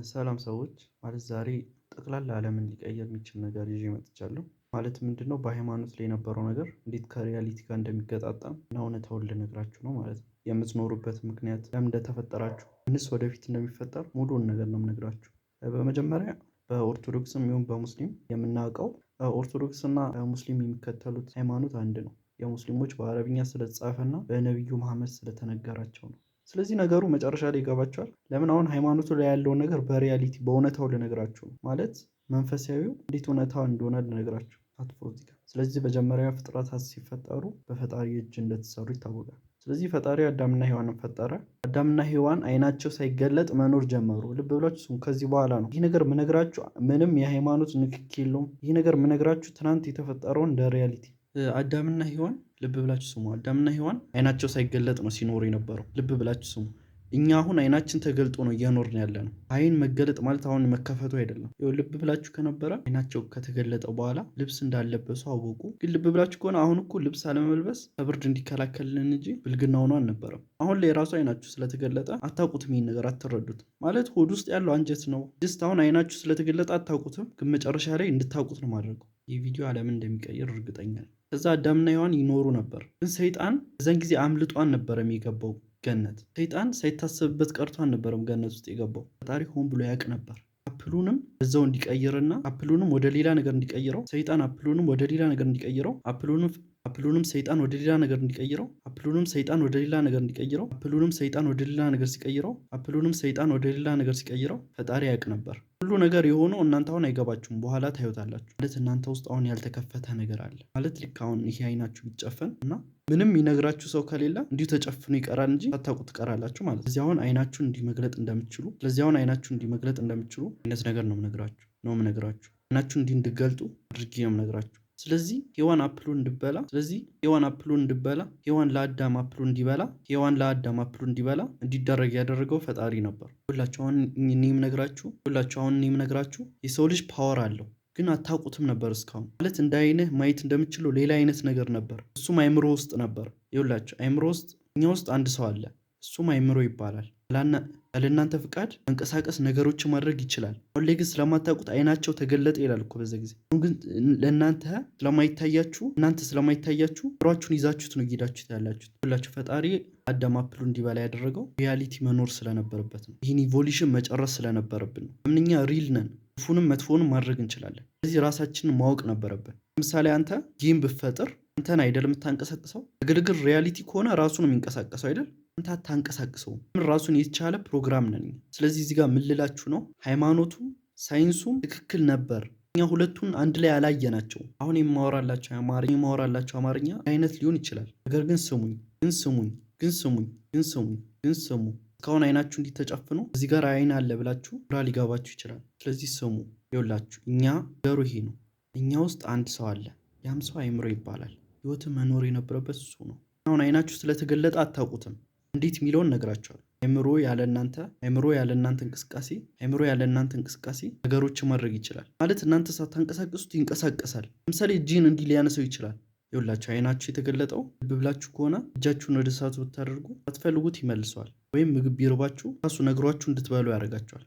ሰላም ሰዎች፣ ማለት ዛሬ ጠቅላላ ዓለምን ሊቀይር የሚችል ነገር ይዤ መጥቻለሁ። ማለት ምንድነው? በሃይማኖት ላይ የነበረው ነገር እንዴት ከ reality ጋር እንደሚገጣጠም እና እውነታውን ልነግራችሁ ነው ማለት ነው። የምትኖሩበት ምክንያት፣ ለምን እንደተፈጠራችሁ፣ ምንስ ወደፊት እንደሚፈጠር ሙሉውን ነገር ነው የምነግራችሁ። በመጀመሪያ በኦርቶዶክስም ይሁን በሙስሊም የምናውቀው፣ ኦርቶዶክስ እና ሙስሊም የሚከተሉት ሃይማኖት አንድ ነው። የሙስሊሞች በአረብኛ ስለተጻፈና በነቢዩ መሐመድ ስለተነገራቸው ነው። ስለዚህ ነገሩ መጨረሻ ላይ ይገባቸዋል። ለምን አሁን ሃይማኖቱ ላይ ያለውን ነገር በ reality በእውነታው ልነግራችሁ ነው። ማለት መንፈሳዊው እንዴት እውነታው እንደሆነ ልነግራችሁ አትፍሩ እዚህ ጋር። ስለዚህ መጀመሪያ ፍጥረታት ሲፈጠሩ በፈጣሪ እጅ እንደተሰሩ ይታወቃል። ስለዚህ ፈጣሪ አዳምና ሔዋንን ፈጠረ። አዳምና ሔዋን አይናቸው ሳይገለጥ መኖር ጀመሩ። ልብ ብላችሁ ስሙ። ከዚህ በኋላ ነው ይህ ነገር ምነግራችሁ፣ ምንም የሃይማኖት ንክኪ የለውም። ይህ ነገር ምነግራችሁ ትናንት የተፈጠረውን እንደ reality። አዳምና ሔዋን፣ ልብ ብላችሁ ስሙ። አዳምና ሔዋን አይናቸው ሳይገለጥ ነው ሲኖሩ የነበረው። ልብ ብላችሁ ስሙ። እኛ አሁን አይናችን ተገልጦ ነው እየኖርን ያለ ነው። አይን መገለጥ ማለት አሁን መከፈቱ አይደለም። ይኸው ልብ ብላችሁ ከነበረ አይናቸው ከተገለጠ በኋላ ልብስ እንዳለበሱ አወቁ። ግን ልብ ብላችሁ ከሆነ አሁን እኮ ልብስ አለመልበስ ከብርድ እንዲከላከልልን እንጂ ብልግና ሆኖ አልነበረም። አሁን ላይ ራሱ አይናችሁ ስለተገለጠ አታውቁትም፣ ይሄን ነገር አትረዱትም። ማለት ሆድ ውስጥ ያለው አንጀት ነው። ድስት አሁን አይናችሁ ስለተገለጠ አታውቁትም፣ ግን መጨረሻ ላይ እንድታውቁት ነው ማድረገው። ይህ ቪዲዮ ዓለምን እንደሚቀይር እርግጠኛ ነኝ። ከዛ አዳምና ሔዋን ይኖሩ ነበር። ግን ሰይጣን በዛን ጊዜ አምልጦ አልነበረም የገባው ገነት። ሰይጣን ሳይታሰብበት ቀርቶ አልነበረም ገነት ውስጥ የገባው። ፈጣሪ ሆን ብሎ ያውቅ ነበር። Apple ኡንም እዛው እንዲቀይርና apple ኡንም ወደ ሌላ ነገር እንዲቀይረው፣ ሰይጣን apple ኡንም ወደ ሌላ ነገር እንዲቀይረው፣ apple ኡንም ሰይጣን ወደ ሌላ ነገር እንዲቀይረው፣ apple ኡንም ሰይጣን ወደ ሌላ ነገር እንዲቀይረው፣ apple ኡንም ሰይጣን ወደ ሌላ ነገር ሲቀይረው፣ apple ኡንም ሰይጣን ወደ ሌላ ነገር ሲቀይረው ፈጣሪ ያውቅ ነበር። ሁሉ ነገር የሆነው እናንተ አሁን አይገባችሁም፣ በኋላ ታዩታላችሁ። ማለት እናንተ ውስጥ አሁን ያልተከፈተ ነገር አለ። ማለት ልክ አሁን ይሄ አይናችሁ ቢጨፈን እና ምንም ይነግራችሁ ሰው ከሌለ እንዲሁ ተጨፍኖ ይቀራል እንጂ ሳታውቁ ትቀራላችሁ ማለት ነው። ስለዚህ አሁን አይናችሁን እንዲህ መግለጥ እንደምትችሉ ስለዚህ አሁን አይናችሁን እንዲህ መግለጥ እንደምትችሉ አይነት ነገር ነው የምነግራችሁ። አይናችሁን እንዲህ እንድገልጡ አድርጌ ነው የምነግራችሁ። ስለዚህ ሔዋን apple ኡን እንድበላ፣ ሔዋን ለአዳም apple ኡን እንዲበላ፣ ሔዋን ለአዳም apple ኡን እንዲበላ እንዲደረግ ያደረገው ፈጣሪ ነበር። ሁላችሁ አሁን እኔ የምነግራችሁ የሰው ልጅ power አለው፣ ግን አታውቁትም ነበር እስካሁን። ማለት እንደ አይንህ ማየት እንደምችለው ሌላ አይነት ነገር ነበር። እሱም አይምሮ ውስጥ ነበር። ይኸውላችሁ አይምሮ ውስጥ፣ እኛ ውስጥ አንድ ሰው አለ። እሱም አይምሮ ይባላል። ያለ እናንተ ፍቃድ መንቀሳቀስ፣ ነገሮችን ማድረግ ይችላል። አሁን ላይ ግን ስለማታውቁት አይናቸው ተገለጠ ይላል እኮ በዛ ጊዜ። አሁን ግን ለእናንተ ስለማይታያችሁ፣ እናንተ ስለማይታያችሁ አይምሯችሁን ይዛችሁት ነው እየሄዳችሁት ያላችሁት። ሁላችሁ ፈጣሪ አዳም apple ኡ እንዲበላ ያደረገው reality መኖር ስለነበረበት ነው። ይህን evolution መጨረስ ስለነበረብን ነው። እኛ real ነን። ክፉንም መጥፎንም ማድረግ እንችላለን። ስለዚህ ራሳችንን ማወቅ ነበረብን። ለምሳሌ አንተ game ብትፈጥር አንተን አይደል የምታንቀሳቅሰው? ነገር ግን reality ከሆነ ራሱ ነው የሚንቀሳቀሰው አይደል? አንተ አታንቀሳቅሰውም። ራሱን የቻለ ፕሮግራም ነን። ስለዚህ እዚህ ጋር ምን ልላችሁ ነው? ሃይማኖቱም ሳይንሱም ትክክል ነበር። እኛ ሁለቱን አንድ ላይ አላየናቸው። አሁን የማወራላቸው አማርኛ አይነት ሊሆን ይችላል። ነገር ግን ስሙኝ፣ ግን ስሙኝ፣ ግን ስሙኝ፣ ግን ስሙኝ፣ ግን ስሙ። እስካሁን አይናችሁ እንዲተጨፍኑ እዚህ ጋር አይን አለ ብላችሁ ግራ ሊገባችሁ ይችላል። ስለዚህ ስሙ፣ ይኸውላችሁ እኛ ነገሩ ይሄ ነው። እኛ ውስጥ አንድ ሰው አለ። ያም ሰው አይምሮ ይባላል። ህይወት መኖር የነበረበት እሱ ነው። አሁን አይናችሁ ስለተገለጠ አታውቁትም። እንዴት የሚለውን ነግራችኋል። አይምሮ ያለ እናንተ እንቅስቃሴ ነገሮችን ማድረግ ይችላል። ማለት እናንተ ሳታንቀሳቅሱት ይንቀሳቀሳል። ለምሳሌ እጅን እንዲህ ሊያነሰው ይችላል። ይኸውላችሁ አይናችሁ የተገለጠው ልብ ብላችሁ ከሆነ እጃችሁን ወደ እሳቱ ብታደርጉ ሳትፈልጉት ይመልሰዋል። ወይም ምግብ ቢርባችሁ ራሱ ነግሯችሁ እንድትበሉ ያደርጋችኋል።